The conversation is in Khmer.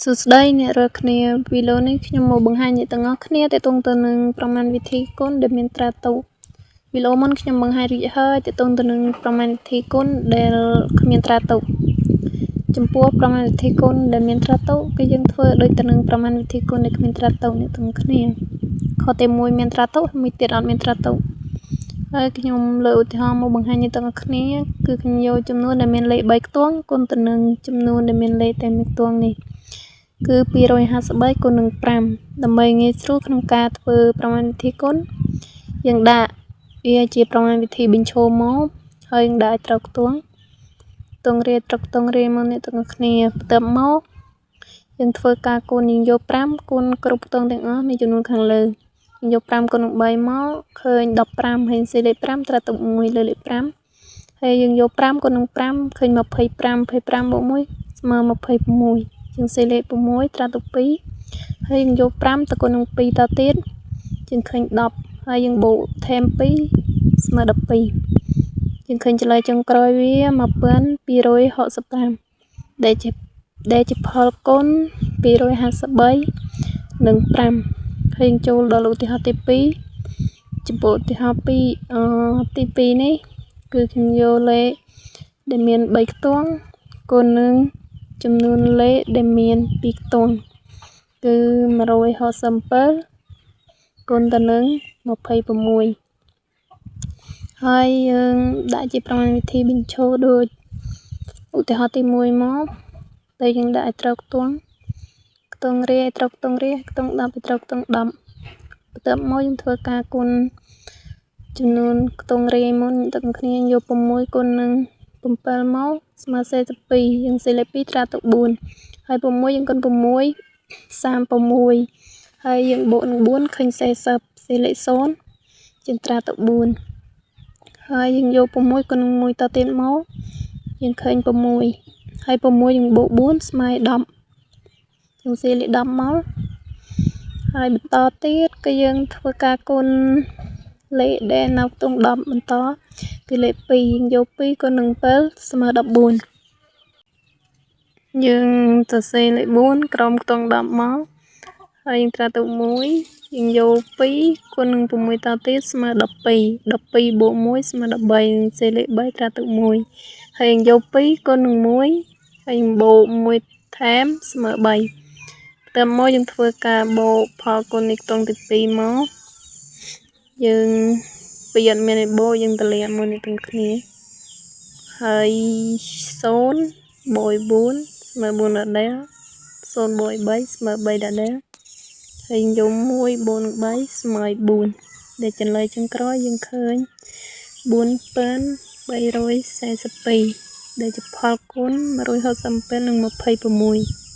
សួស្តីអ្នករាល់គ្នាវីដេអូនេះខ្ញុំមកបង្ហាញអ្នកទាំងអស់គ្នាទាក់ទងទៅនឹងប្រមាណវិធីគុណដែលមានត្រាតុវីដេអូមុនខ្ញុំបង្ហាញរួចហើយទាក់ទងទៅនឹងប្រមាណវិធីគុណដែលគ្មានត្រាតុចំពោះប្រមាណវិធីគុណដែលមានត្រាតុគឺយើងធ្វើដូចទៅនឹងប្រមាណវិធីគុណដែលគ្មានត្រាតុអ្នកទាំងគ្នាខទី1មានត្រាតុមួយទៀតអត់មានត្រាតុហើយខ្ញុំលើកឧទាហរណ៍មកបង្ហាញអ្នកទាំងអស់គ្នាគឺខ្ញុំយកចំនួនដែលមានលេខ3ខ្ទង់គុណទៅនឹងចំនួនដែលមានលេខតែមួយខ្ទង់នេះគឺ253គុណនឹង5ដើម្បីងាយស្រួលក្នុងការធ្វើប្រមាណវិធីគុណយើងដាក់វាជាប្រមាណវិធីបញ្ឈរមកហើយយើងដាក់ឲ្យត្រូវខ្ទង់ខ្ទង់រាត្រូវខ្ទង់រាមកអ្នកទាំងអស់គ្នាបន្ទាប់មកយើងធ្វើការគុណយើងយក5គុណគ្រប់ខ្ទង់ទាំងអស់នៃចំនួនខាងលើយើងយក5គុណនឹង3មកឃើញ15ហើយសេលេខ5ត្រាទុក1លើលេខ5ហើយយើងយក5គុណនឹង5ឃើញ25 25បូក1ស្មើ26ជាងសេលេខ6ត្រាទុក2ហើយយើងយក5ទៅគុណនឹង2តទៀតជាងឃើញ10ហើយយើងបូកថែម2ស្មើ12យើងឃើញចម្លើយចុងក្រោយវា1265ដែលជាផលគុណ253និង5ហើយយើងចូលដល់ឧទាហរណ៍ទី2ចំពោះឧទាហរណ៍2អទី2នេះគឺខ្ញុំយកលេខដែលមាន3ខ្ទង់គុណនឹងចំនួនលេខដែលមាន2ខ្ទង់គឺ167គុណទៅនឹង26ហើយយើងដាក់ជាប្រមាណវិធីបញ្ឈរដូចឧទាហរណ៍ទី1មកតែយើងដាក់ឲ្យត្រូវខ្ទង់ខ្ទង់រាឲ្យត្រូវខ្ទង់រាខ្ទង់10ឲ្យត្រូវខ្ទង់10បន្ទាប់មកយើងធ្វើការគុណចំនួនខ្ទង់រាយមុនទាំងគ្នាយក6គុណនឹង7មកស្មើ42យើងសេលេខ2ត្រាទុក4ហើយ6យើងគុណ6 36ហើយយើងបូកនឹង4ឃើញ40សេលេខ0យើងត្រាទុក4ហើយយើងយក6គុណនឹង1តទៀតមកយើងឃើញ6ហើយ6យើងបូក4ស្មើ10យើងសេលេខ10មកហើយបន្តទៀតគឺយើងធ្វើការគុណលេខដែលនៅខ្ទង់10បន្តគឺលេខ2យើងយក2គុណនឹង7ស្មើ14យើងសរសេរលេខ4ក្រោមខ្ទង់10មកហើយយើងត្រាទុក1យើងយក2គុណនឹង6តទៀតស្មើ12 12បូក1ស្មើ13យើងសេលេខ3ត្រាទុក1ហើយយើងយក2គុណនឹង1ហើយបូក1ថែមស្មើ3បន្ទាប់មកយើងធ្វើការបូកផលគុណនៃខ្ទង់ទី2មកយើងពីអត់មានឯបូកយើងតម្លាក់មួយនេះទាំងគ្នាហើយ0បូក4ស្មើ4ដដែល0បូក3ស្មើ3ដដែលហើយយក1បូកនឹង3ស្មើ4ដែលចម្លើយចុងក្រោយយើងឃើញ4342ដែលជាផលគុណ167និង26។